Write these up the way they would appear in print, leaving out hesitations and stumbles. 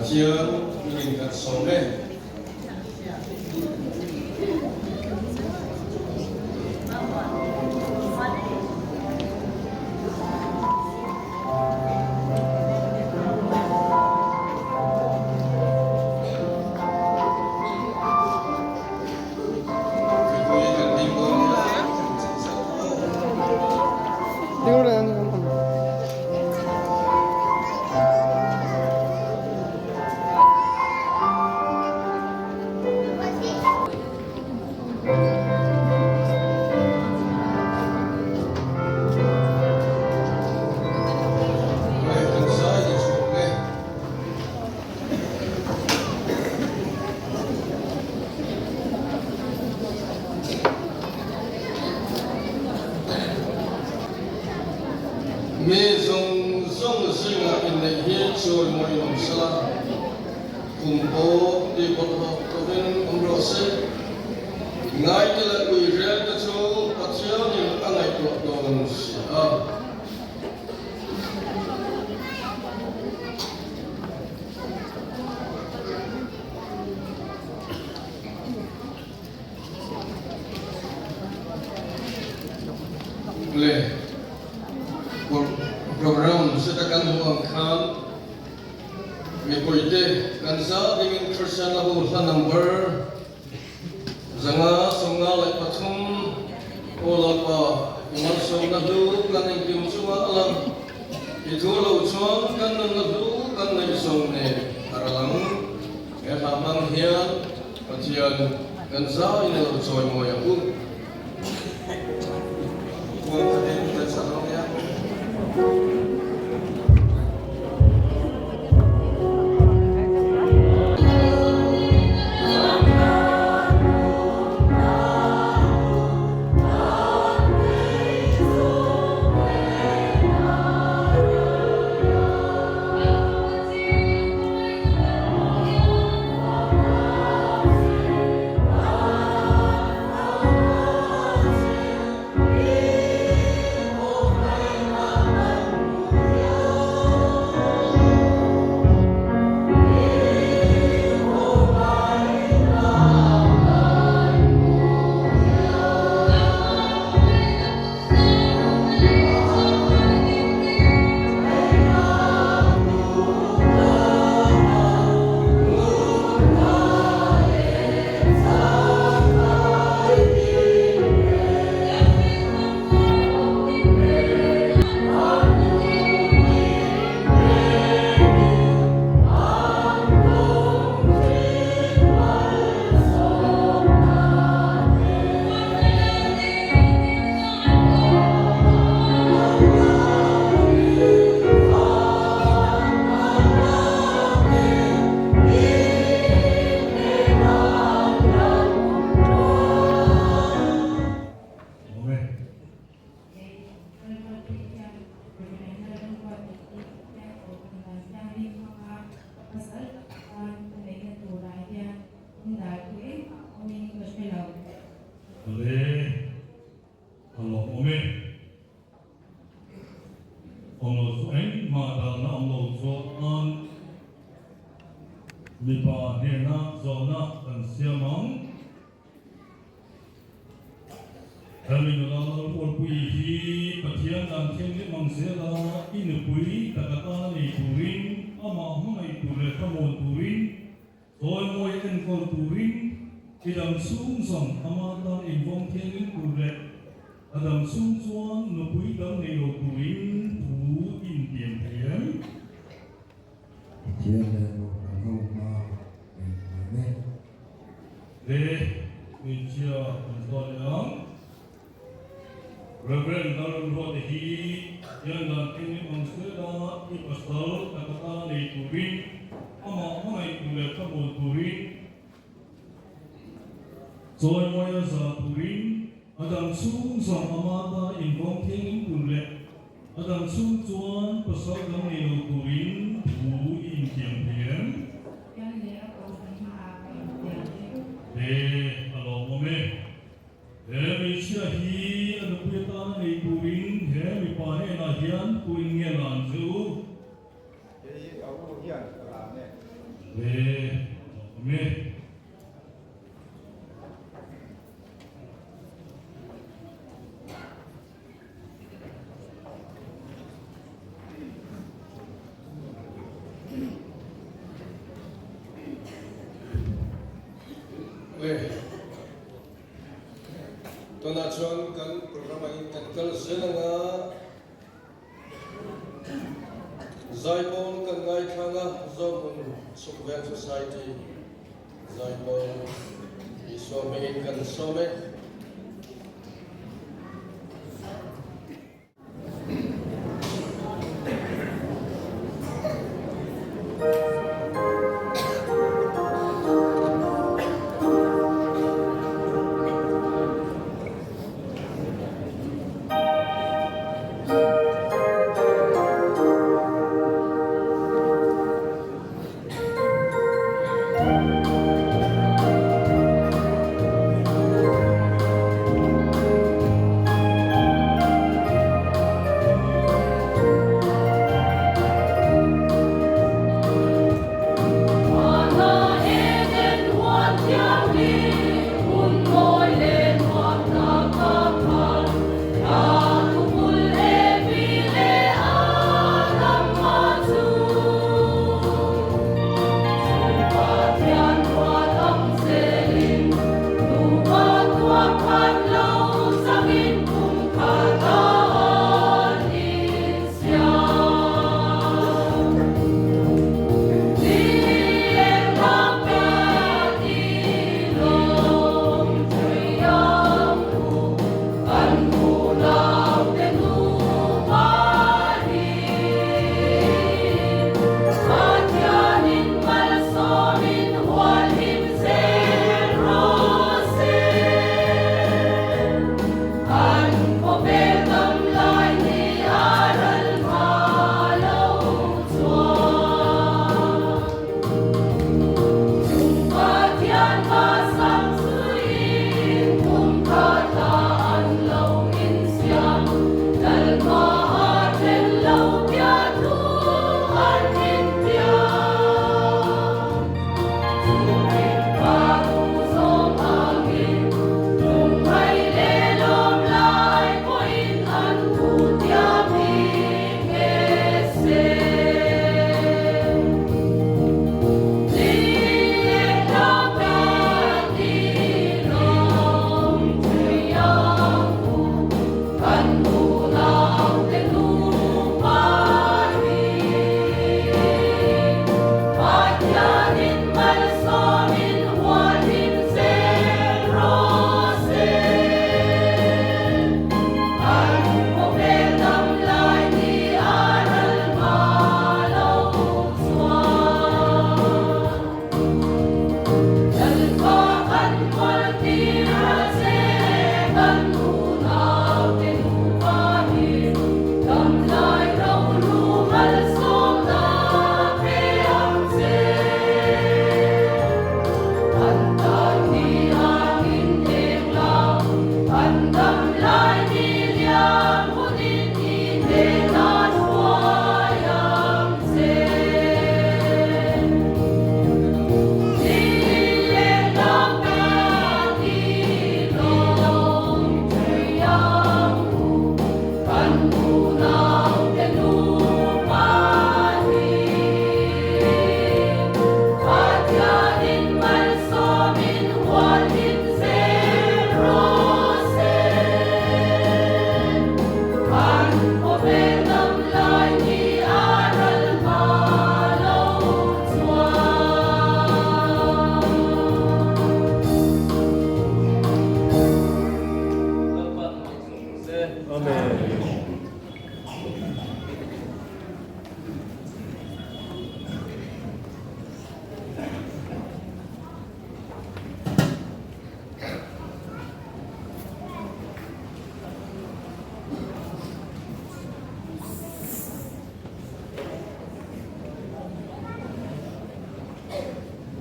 Pathian hmingin kan sawm e. Mipui kan ding dawn nia, kan chin zat aw. Ngai kan zai ni chhung e. Mi zawng zawng zingah inneih hi chawimawiin awm sela, kum pawh ti bawlhhlawh lovin awm rawh se. Ngaite leh uirel te chu Pathianin a ngaihtuah dawn si a. Le program seta kan hmuh ang khan mipuite kan za dingin Christian a bu hla number 553 Aw Lalpa i malsawmna hlu kan engkim chungah a lang i thu lo chuan kan nunna hlu kan ngaihzawng nen a ral ang. He hla hmang hian Pathian kan zaiin a lo chawimawi ang u. Kuang khatin kan sak lo nia. Le a lawmawm e. Awm lo chu engmah dalna awm lo chuan mipa hnena zawhna kan siam ang. Hemi nula Lalrualpuii hi Pathian dan thianghlim ang zela i nupui taka tana nei turin, amah hmangaih tur leh thlamuan turin, Chawimawi enkawl turin i dam chhung zawng ama tan invawm thianghlim tur leh a dam chhung chuan nupui dang nei lo turin thu i intiam thei em? Pathian leh Kohhran ho hma ei thiam e. He hmeichhia kan zawt leh ang. Reverend Lalremruata hi hian dan thianghlim ang zela i pasal taka ta nei turin, amah hmangaih tur leh thlamuan turin, chawimawi a za turin, a dang chhung zawng ama tana invawng thianghlim tur leh a dang chhung chuan pasal dang nei lo turin thu i intiam thei em? Hian leh a kohhran hmaah ka intiam e. He a lawmawm e. He hmeichhia hi a nupui atana nei turin he mipa hnenah hian tuin nge lan che u? Kei a u hian ka lan e. Le, lawmawm e. Le, tunah chuan kan program angin kan kal zel anga Zaipawl kan ngaithlang a, Zohmun Chhukveng Society Zaipawl Isua hmingin kan sawm e.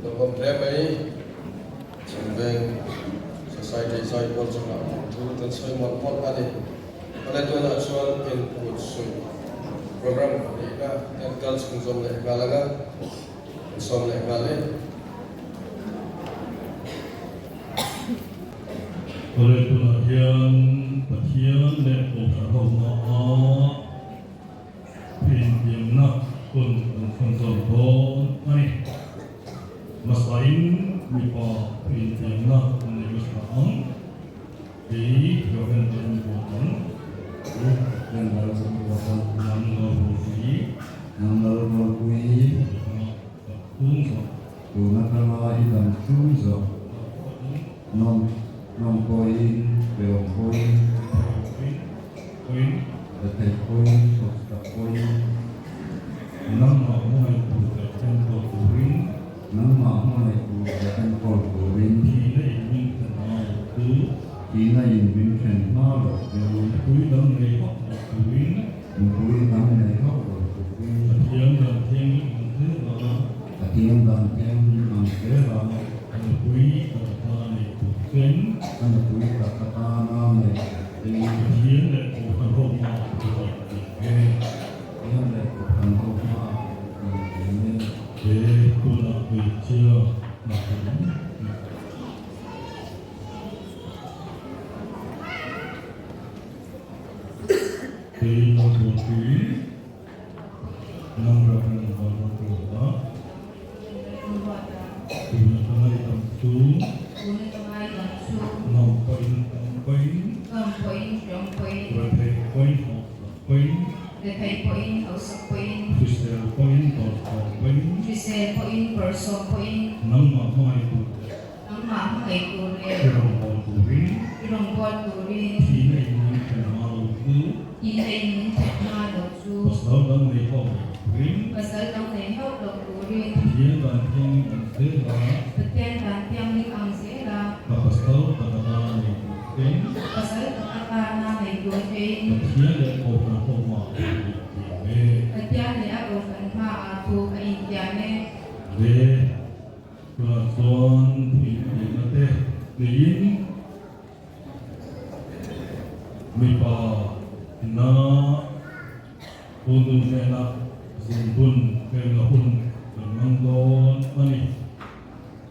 Lawmawm hle mai Chhimveng Society Zaipawl chungah thu kan sawi mawlh mawlh a ni. Awle tunah chuan input suih program nihna kan kal chhung zawm leh nghal ang a. Kan sawm leh nghal e. Awle tunah hian Pathian leh Kohhran ho hmaah inbiamna hun kan chhunzawm dawn a ni. Hmasain mipa inbiamna an nei hmasa ang. Kei Reverend Lalmubuat ang. Kei Reverend Lalmubuat ang. Nang Lalrualpui. Nang Lalrualpui. Tun zawh. Tun atanga i dam chung zawh. Nawm nawm pawhin, peawm pawhin. Pawhin. Retheih pawhin, hawksak pawhin. Nangmah hmangaih tur leh enkawl turin. Nangmah hmangaih tur leh enkawl turin. Thihna in min then hma loh chu. Thihna in min then hma loh chu. Nupui dang nei hauh loh turin. Nupui dang nei hauh lo turin. Pathian dan thianghlim ang zel a. Pathian dan thianghlim ang zel a. Ka nupui tak atana nei tur chen. Ka nupui tak atana nei tur chen. Pathian leh Kohhran ho hmaah thu ka intiam e. Pathian leh Kohhran ho hmaah thu ka intiam e. He tunah hmeichhia hna awm. Kei Lalrualpui, nang Reverend Vanlalruala, tun atanga i dam chu, ngam pawhin tam pawhin, retheih pawhin hausak pawhin, hrisel pawhin bawrhsawm pawhin, nangmah hmangaih tur leh Nangmah hmangaih tur leh. I rawngbâwl turin. I rawngbâwl turin. Thihna in min then hma lo chu. Thihna in min then hma lo chu. Pasal dang nei hauh lo turin. Pasal dang nei hauh lo turin. Pathian dan thianghlim ang zel a. Pathian dan thianghlim ang zel a. Ka pasal tak atana nei tur chein. Ka pasal tak atana nei tur chein. Pathian leh Kohhran ho hmaah thu ka intiam e. Pathian leh a Kohhran hmaah thu ka intiam e. Le. Tunah chuan thil tihna te neiin mipa ina unu hnena zungbun felna hun kan hmang dawn a ni.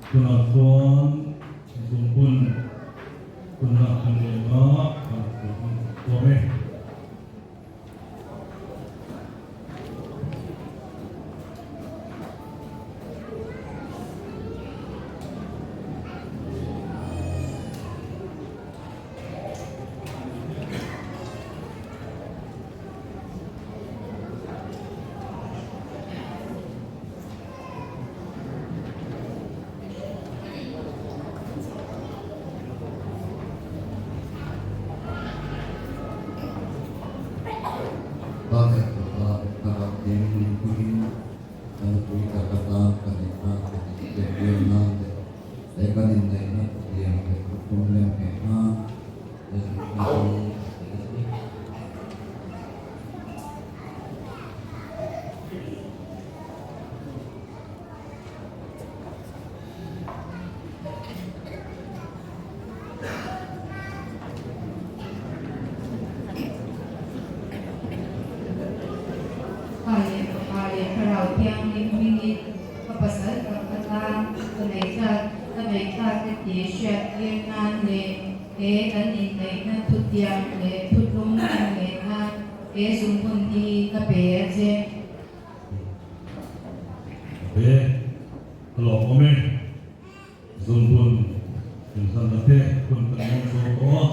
Tunah chuan zungbun hunna kan nei anga kan tuam e. Pa leh fapa thlarau thianghlim hmangin ka nupui tak atan ka neihna ka inhriat tir nan leh he kan inneihna thutiang leh thuthlung lem ngheh nan he zirna hi ka pe a ni. Pa leh Fapa leh Thlarau Thianghlim hmingin ka pasal tak atan ka nei tlat, ka nei tlat e tih hriat tir nan leh he kan inneihna thutiang leh thutlung kan ngei nan he zungbun hi ka pe a che. Ka pe a lawmawm e. Zungbun inhlanna te hun kan hmang zo tawh a,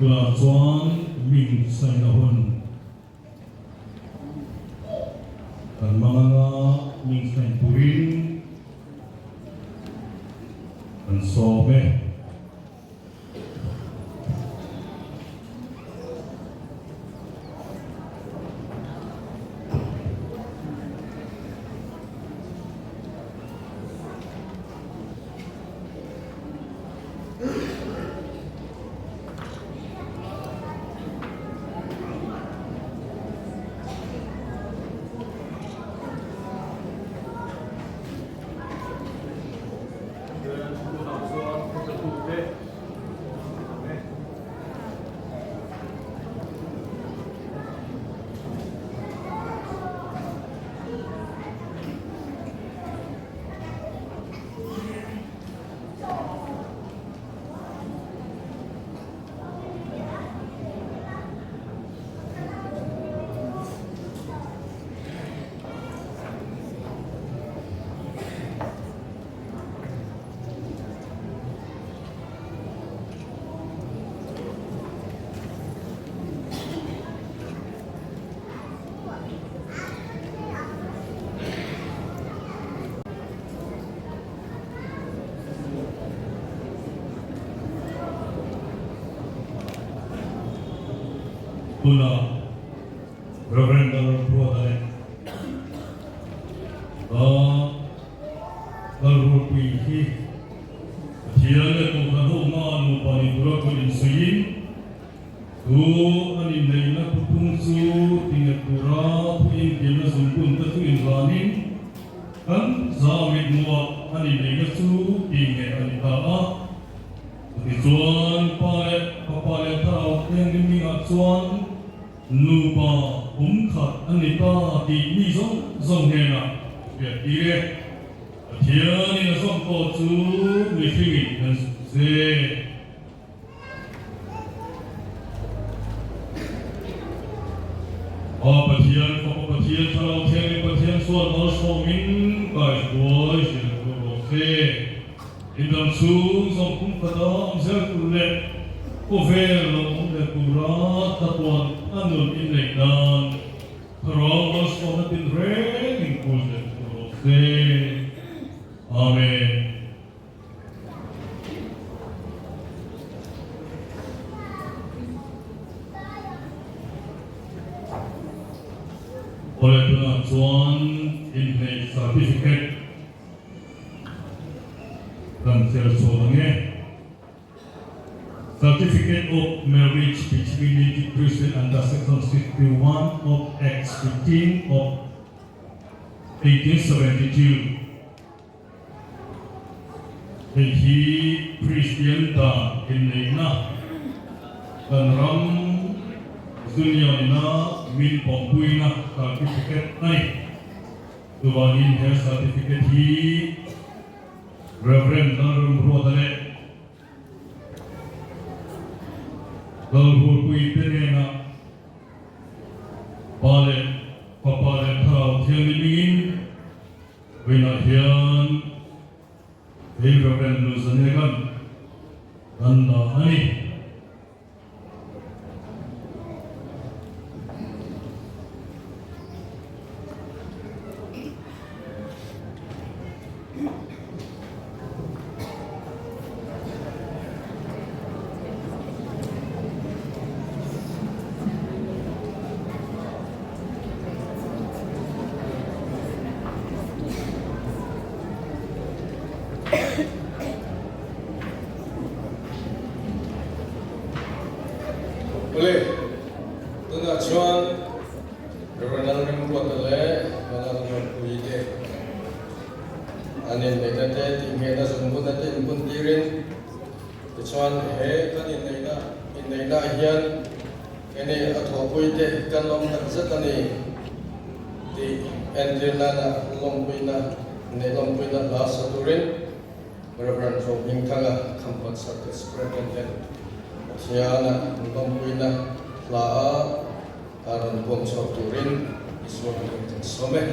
tunah chuan ming saina hun kan hmang anga ming sain turin kan sawm e. Tunah chuan. Tunah Rev. Lalruata leh Lalruatpuii hi Pathian leh Kohhran ho hmaa nupa ni tura kut insuihin chu an inneihna thupung chu tinghet tura thu intiamna zungbun te chu inhlanin kan za mithmuhah an inneihna chu tingheh a ni ta a. Chutichuan Pa leh Fapa leh Thlarau Thianghlim hmingah chuan nupa pum khat a ni ta tih mi zawng zawng hnenah hriat tir e. Pathianin a zawm pawh chu mihringin kan zuk se. Pa Pathian, Fapa Pathian, Thlarau Thianghlim Pathian chuan malsawmin kaihruai zel tur rawh se. Indang chhung zawng kum khata awm zel tur leh khawvel lo awm leh tura thlapuan a nun inneih nan Thlarau malsawmna tinreng in kul zel tur rawh se. Amen. Awle tunah chuan inhneih certificate kan tel chhuah ang e. Certificate of Marriage between Native Christian under Section 61 of Act 15 of 1872. Hei hi Kristian dan inneihna kan ram Zunion-ina min pawmpuina certificate a ni. Chuvangin he certificate hi Rev. Lalremruata leh Lalhurpuite hnenah Pa leh Fapa leh Thlarau Thianghlim hmingin Vawiinah hian hei Rev. Luzanegan kan dah a ni. Awle, tunah chuan Rev. Lalremruata leh Vanlalruatpuii te an inneihna te tihngehna zungbunna te inbun tirin tichuan he kan inneihna inneihnaah hian Keni a thawhpuite kan lawm tak zet a ni tih entir nana lawmpuina neih lawmpuina hla sa turin Rev. Rohmingthanga Khampat Circuit Superintendent Pathiana lawmpuina hla a rawn puang chhuak turin Isua hmingin kan sawm e.